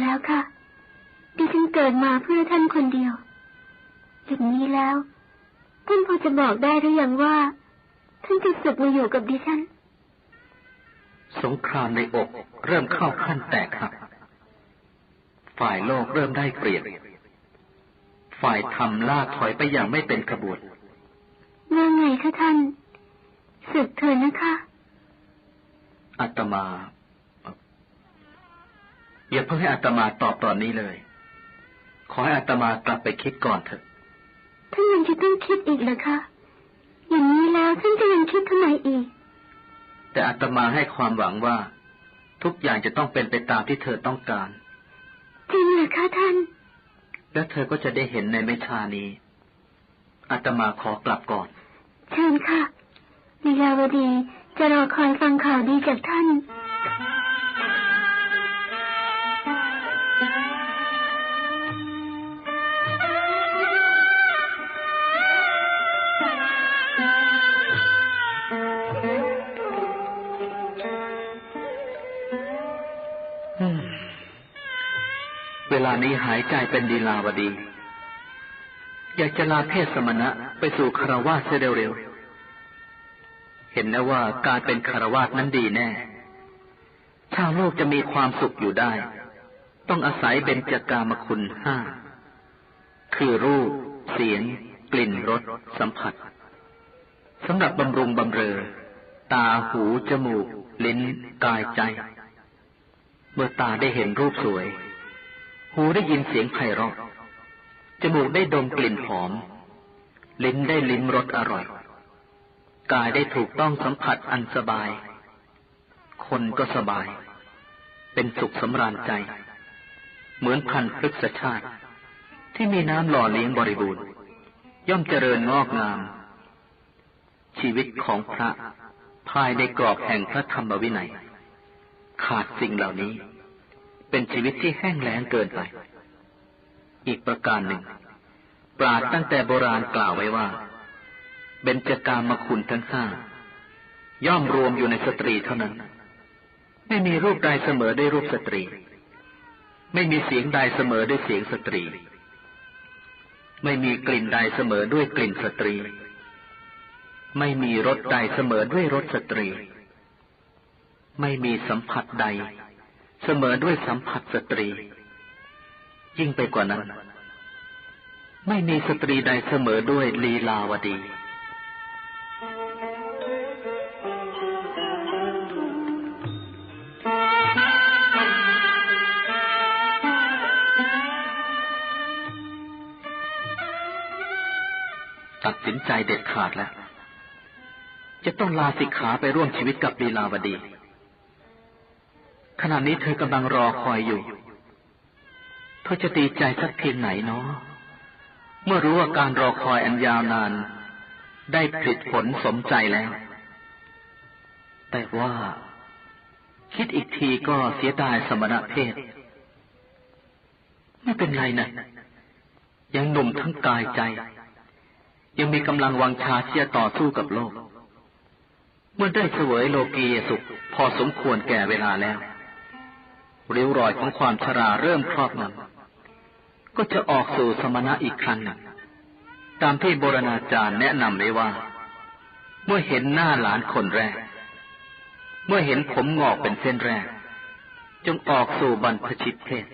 แล้วค่ะ ดิฉันเกิดมาเพื่อท่านคนเดียว อย่างนี้แล้ว ท่านพอจะบอกได้หรือยังว่า ท่านจะสึกมาอยู่กับดิฉัน สงครามในอกเริ่มเข้าขั้นแตกหัก ฝ่ายโลกเริ่มได้เปรียบ ฝ่ายธรรมล่าถอยไปอย่างไม่เป็นขบวน ว่าไงคะท่าน สึกเถอะนะคะ อาตมา อย่าเพิ่งให้อาตมาตอบตอนนี้เลย ขอให้อาตมากลับไปคิดก่อนเถอะ ท่านยังจะต้องคิดอีกเหรอคะ อย่างนี้แล้วท่านจะยังคิดทำไมอีก แต่อาตมาให้ความหวังว่า ทุกอย่างจะต้องเป็นไปตามที่เธอต้องการ จริงเหรอคะท่าน และเธอก็จะได้เห็นในไม่ช้านี้ อาตมาขอกลับก่อน เชิญค่ะ ลีลาวดีจะรอคอยฟังข่าวดีจากท่าน เวลานี้หายใจเป็นลีลาวดี อยากจะลาเพศสมณะไปสู่ฆราวาสเสียเร็วๆ เห็นแล้วว่าการเป็นฆราวาสนั้นดีแน่ ชาวโลกจะมีความสุขอยู่ได้ ต้องอาศัยเบญจกามคุณห้า คือรูป เสียง กลิ่น รส สัมผัส สำหรับบำรุงบำเรอ ตา หู จมูก ลิ้น กาย ใจ เมื่อตาได้เห็นรูปสวย หูได้ยินเสียงไพเราะ จมูกได้ดมกลิ่นหอม ลิ้นได้ลิ้มรสอร่อย กายได้ถูกต้องสัมผัสอันสบาย คนก็สบาย เป็นสุขสำราญใจ เหมือนพันธุ์พฤกษชาติ ที่มีน้ำหล่อเลี้ยงบริบูรณ์ ย่อมเจริญงอกงาม ชีวิตของพระภายในกรอบแห่งพระธรรมวินัย ขาดสิ่งเหล่านี้ เป็นชีวิตที่แห้งแล้งเกินไป อีกประการหนึ่ง ปราชญ์ตั้งแต่โบราณกล่าวไว้ว่า เบญจกามคุณทั้งห้า ย่อมรวมอยู่ในสตรีเท่านั้น ไม่มีรูปใดเสมอด้วยรูปสตรี ไม่มีเสียงใดเสมอด้วยเสียงสตรี ไม่มีกลิ่นใดเสมอด้วยกลิ่นสตรี ไม่มีรสใดเสมอด้วยรสสตรี ไม่มีสัมผัสใดเสมอด้วยสัมผัสสตรี ยิ่งไปกว่านั้น ไม่มีสตรีใดเสมอด้วยลีลาวดี ตัดสินใจเด็ดขาดแล้ว จะต้องลาสิกขาไปร่วมชีวิตกับลีลาวดี ขณะนี้เธอกำลังรอคอยอยู่ เธอจะดีใจสักเพียงไหนหนอ เมื่อรู้ว่าการรอคอยอันยาวนานได้ผลิตผลสมใจแล้ว แต่ว่าคิดอีกทีก็เสียดายสมณเพศ ไม่เป็นไรนะ ยังหนุ่มทั้งกายใจ ยังมีกำลังวังชาที่จะต่อสู้กับโลก เมื่อได้เสวยโลกียสุขพอสมควรแก่เวลาแล้ว ริ้วรอยของความชราเริ่มครอบงำ ก็จะออกสู่สมณะอีกครั้งหนึ่ง ตามที่บูรณาจารย์แนะนำไว้ว่า เมื่อเห็นหน้าหลานคนแรก เมื่อเห็นผมหงอกเป็นเส้นแรก จงออกสู่บรรพชิตเพศ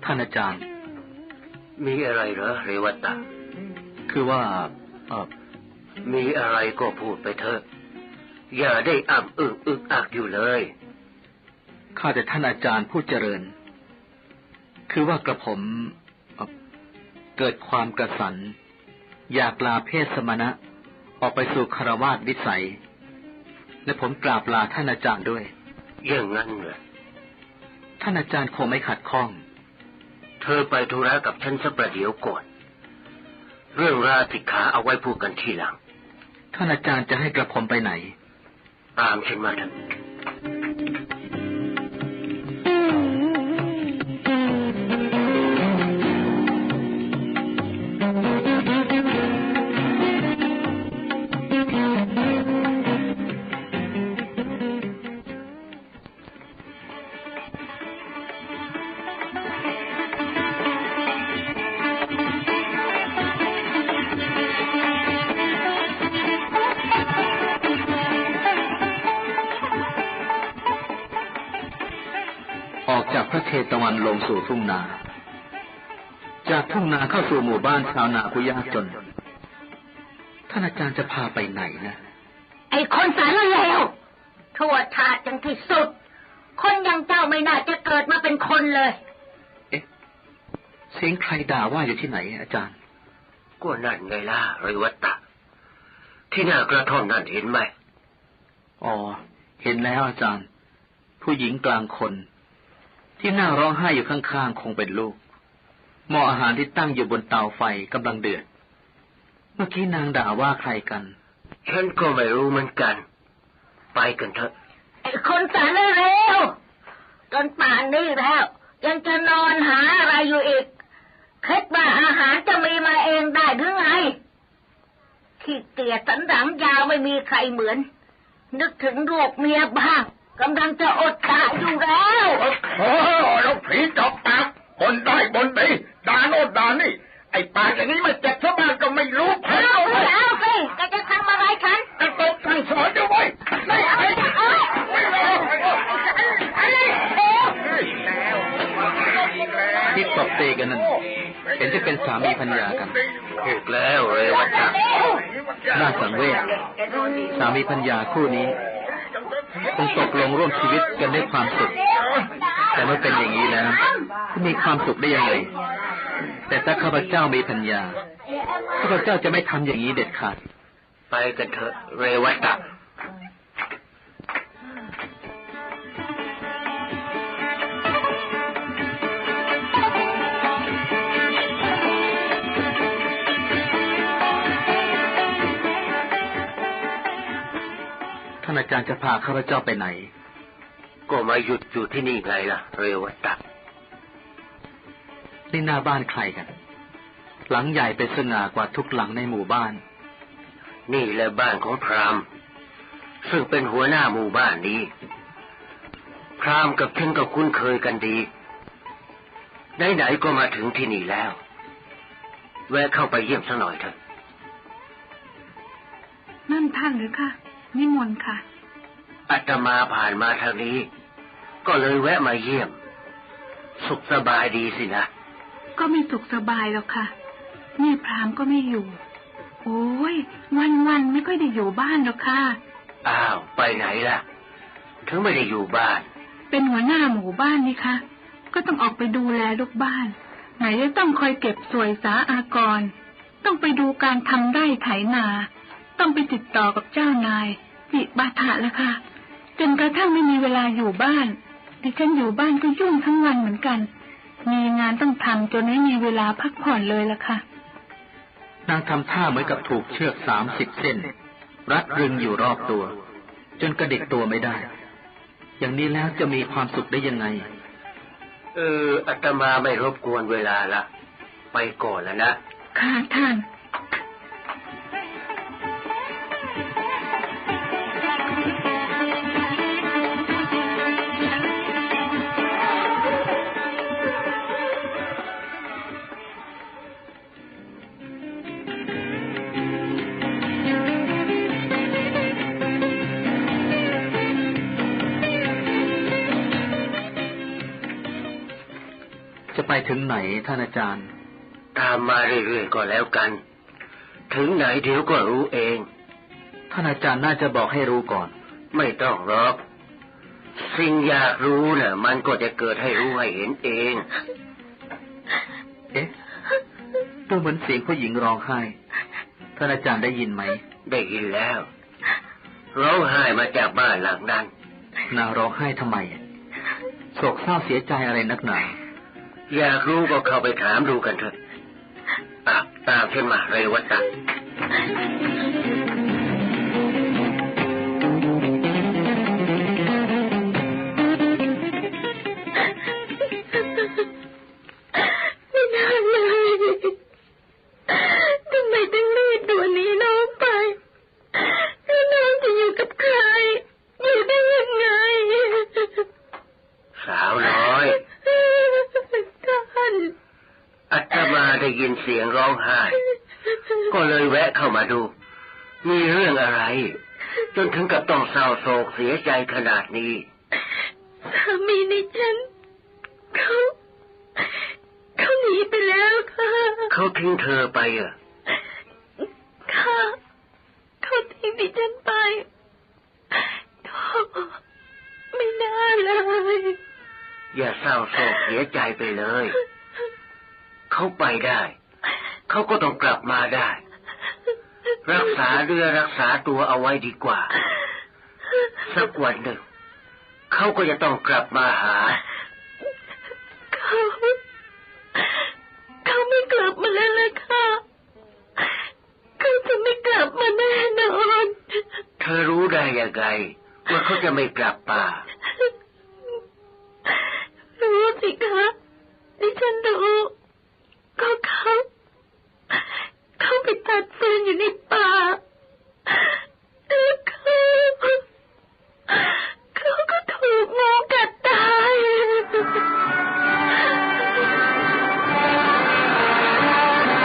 ท่านอาจารย์ มีอะไรเหรอ เรวัตตะ คือว่า เอ่อ มีอะไรก็พูดไปเถอะ อย่าได้อ้ำอึกอึกอักอยู่เลย ข้าแต่ท่านอาจารย์ผู้เจริญ คือว่ากระผม เอ่อ เกิดความกระสัน อยากลาเพศสมณะ ออกไปสู่ฆราวาสวิสัย และผมกราบลาท่านอาจารย์ด้วย อย่างนั้นเหรอ ท่านอาจารย์คงไม่ขัดข้อง เธอไปธุระกับฉันสักประเดี๋ยวก่อน ເລື່ອງລາສິກຂາເອົາໄວ້ພູດກັນທີຫຼັງ. ທ່ານອາຈານຈະໃຫ້ກະຜົມໄປໄຫນ? ຕາມເພິ່ນມາເຖິງ. ອອກຈາກພະເຊຕະວັນລົງສູ່ທົ່ງນາ, ຈາກທົ່ງນາເຂົ້າສູ່ໝູ່ບ້ານຊາວນາຜູ້ຍາກຈົນ. ທ່ານອາຈານຈະພາໄປໄຫນນະ? ໄອ້ຄົນສານເລວ! ຊົ່ວຊາດຢ່າງທີ່ສຸດ. ຄົນຢ່າງເຈົ້າໄມ່ໜ້າຈະເກີດມາເປັນຄົນເລີຍ. ເອະ ສຽງໃຄດ່າວ່າຢູ່ທີ່ໄຫນອາຈານ? ກໍນັ້ນໄງລະ ເຣວັດຕະ, ທີ່ໜ້າກະທ່ອມນັ້ນເຫັນໄໝ? ອໍ ເຫັນແລ້ວອາຈານ. ຜູ້ຍິງກາງຄົນທີ່ນັ່ງຮ້ອງໄຫ້ຢູ່ຂ້າງໆ ຄົງເປັນລູກ. ໝໍ້ອາຫານທີ່ຕັ້ງຢູ່ບົນເຕົາໄຟກຳລັງເດືອດ. ເມື່ອກີ້ນາງດ່າວ່າໃຄກັນ. ເຮົນກໍໄມ່ຮູ້ເໝືອນກັນ. ໄປກັນເຖາະ. ໄອ້ຄົນສານເລວ! ຈົນປ່ານນີ້ແລ້ວ ຍັງຈະນອນຫາອາໄລຢູ່ອີກ? ຄິດວ່າອາຫານຈະມີມາເອງໄດ້ຫຼືໄງ? ຂີ້ກຽດສັນຫຼັງຍາວໄມ່ມີໃຄເໝືອນ. ນຶກເຖິງລູກເມຍບ້າງ, ກຳລັງຈະອົດຕາຍຢູ່ແລ້ວ. ໂອ້ ລູກຜີຈອກປາກ, ບ່ນໄດ້ບ່ນດີ, ດ່າໂນ່ນດ່ານີ້. ໄອ້ປາກຢ່າງນີ້ມາຈັບຊາວບ້ານກໍໄມ່ຮູ້. ເອົາ ເອົາຊິ, ແກຈະທຳອາໄລກັນ? ກະຕົບສັ່ງສອນຢູ່ເວີ້ຍ. ທີ່ຕົບຕີກັນນັ້ນ ເຫັນຈະເປັນສາມີພັນຍາກັນ. ຖືກແລ້ວເຣວັດຕະ. ໜ້າສັງເວດ, ສາມີພັນຍາຄູ່ນີ້ຄົງຕົກລົງຮ່ວມຊີວິດກັນດ້ວຍຄວາມສຸກ, ແຕ່ເມື່ອເປັນຢ່າງນີ້ແລ້ວ ຈະມີຄວາມສຸກໄດ້ຢ່າງໃດ? ແຕ່ຖ້າຂ້າພະເຈົ້າມີພັນຍາ, ຂ້າພະເຈົ້າຈະໄມ່ທຳຢ່າງນີ້ເດັດຂາດ. ໄປກັນເຖາະເຣວັດຕະ. ທ່ານອາຈານຈະພາຂ້າພະເຈົ້າໄປໄຫນ? ກໍມາຢຸດຢູ່ທີ່ນີ້ໄງລະ ເຣວັດຕະ. ນີ້ໜ້າບ້ານໃຜກັນ? ຫຼັງໃຫຍ່ເປັນສະຫງ່າກວ່າທຸກຫຼັງໃນໝູ່ບ້ານ. ນີ້ແຫຼະບ້ານຂອງພຣາມ, ເຊິ່ງເປັນຫົວໜ້າໝູ່ບ້ານນີ້. ພຣາມກັບເທັງກໍຄຸ້ນເຄີຍກັນດີ. ໄຫນໆ ກໍມາເຖິງທີ່ນີ້ແລ້ວ, ແວະເຂົ້າໄປຢ້ຽມສັກໜ້ອຍເຖາະ. ນັ້ນທ່ານຫຼືຄະ? ນິມົນຄ່ະ. ອາດຕະມາຜ່ານມາທາງນີ້ ກໍເລີຍແວະມາຢ້ຽມ. ສຸກສະບາຍດີສິນະ? ກໍໄມ່ສຸກສະບາຍດອກຄ່ະ. ນີ້ພຣາມກໍໄມ່ຢູ່. ໂອ້ຍ ວັນໆ ໄມ່ຄ່ອຍໄດ້ຢູ່ບ້ານດອກຄ່ະ. ອ້າວ ໄປໄຫນລະ ເຖິງໄມ່ໄດ້ຢູ່ບ້ານ? ເປັນຫົວໜ້າໝູ່ບ້ານນີ້ຄ່ະ, ກໍຕ້ອງອອກໄປດູແລລູກບ້ານ. ໄຫນຈະຕ້ອງຄອຍເກັບສວຍສາອາກອນ. ຕ້ອງໄປດູການທຳໄຮ່ໄຖນາ, ຕ້ອງໄປຕິດຕໍ່ກັບເຈົ້ານາຍ, ວິບາທະລະຄ່ະ. ຈົນກະທັ່ງໄມ່ມີເວລາຢູ່ບ້ານ, ດິສັນຢູ່ບ້ານກໍຫຍຸ້ງທັງວັນເໝືອນກັນ. ມີງານຕ້ອງທຳຈົນໄມ່ມີເວລາພັກຜ່ອນເລີຍລະຄ່ະ. ນາງທຳທ່າເໝືອນກັບຖືກເຊືອກສາມສິບເສັ້ນ ລັດດຶງຢູ່ຮອບຕົວ, ຈົນກະດິກຕົວໄມ່ໄດ້. ຢ່າງນີ້ແລ້ວຈະມີຄວາມສຸກໄດ້ຍັງໄງ? ເອີ ອາດຕະມາໄມ່ລົບກວນເວລາລະ, ໄປກ່ອນລະນະ. ຄ່ະທ່ານ. ຈະໄປເຖິງໃດ ທ່ານອາຈານ? ຕາມມາເລື້ອຍໆ ກໍແລ້ວກັນ. ເຖິງໃດດຽວກໍຮູ້ເອງ. ທ່ານອາຈານໜ້າຈະບອກໃຫ້ຮູ້ກ່ອນ. ໄມ່ຕ້ອງຫຼອກ. ສິ່ງຢາກຮູ້ນະ ມັນກໍຈະເກີດໃຫ້ຮູ້ໃຫ້ເຫັນເອງ. ເອະ ດູເໝືອນສຽງຜູ້ຍິງຮ້ອງໄຫ້. ທ່ານອາຈານໄດ້ຍິນໄໝ? ໄດ້ຍິນແລ້ວ. ຮ້ອງໄຫ້ມາຈາກບ້ານຫຼັງນັ້ນ. ນາງຮ້ອງໄຫ້ທຳໄມ? ໂສກເສົ້າເສຍໃຈອະໄລນັກໜາ? ຢາກຮູ້ກໍເຂົ້າໄປຖາມດູກັນເຖາະ. ອາ ຕາມເພິ່ນມາເຣວັດຕະ. ໄມ່ນານເອີຍ ທຳໄມຈຶ່ງລີບດ່ວນໜີນ້ອງໄປ? ແລ້ວນ້ອງຈະຢູ່ກັບໃຄ? ຢູ່ໄດ້ຍັງໄງ? ສາວນ້ອຍ ທ່ານ. ອາດຕະມາໄດ້ຍິນສຽງຮ້ອງໄຫ້ ກໍເລີຍແວະເຂົ້າມາດູ. ມີເລື່ອງອະໄລ ຈົນເຖິງກັບຕ້ອງເສົ້າໂສກເສຍໃຈຂະໜາດນີ້? ສາມີດິສັນ ເຂົາ ເຂົາໜີໄປແລ້ວຄ່ະ. ເຂົາຖິ້ມເທີໄປເອີ? ຄ່ະ ເຂົາຖິ້ມດິສັນໄປ. ໂທ ໄມ່ນານເອີຍ ຢ່າເສົ້າໂສກເສຍໃຈໄປເລີຍ. ເຂົາໄປໄດ້ ເຂົາກໍຕ້ອງກັບມາໄດ້. ຮັກສາເນື້ອຮັກສາຕົວເອົາໄວ້ດີກວ່າ. ສັກວັນໜຶ່ງ ເຂົາກໍຈະຕ້ອງກັບມາຫາ. ເຂົາ ເຂົາໄມ່ກັບມາແລ້ວລະຄ່ະ. ເຂົາຈະໄມ່ກັບມາແນ່ນອນ. ເທີຮູ້ໄດ້ຢ່າງໃດວ່າເຂົາຈະໄມ່ກັບມາ?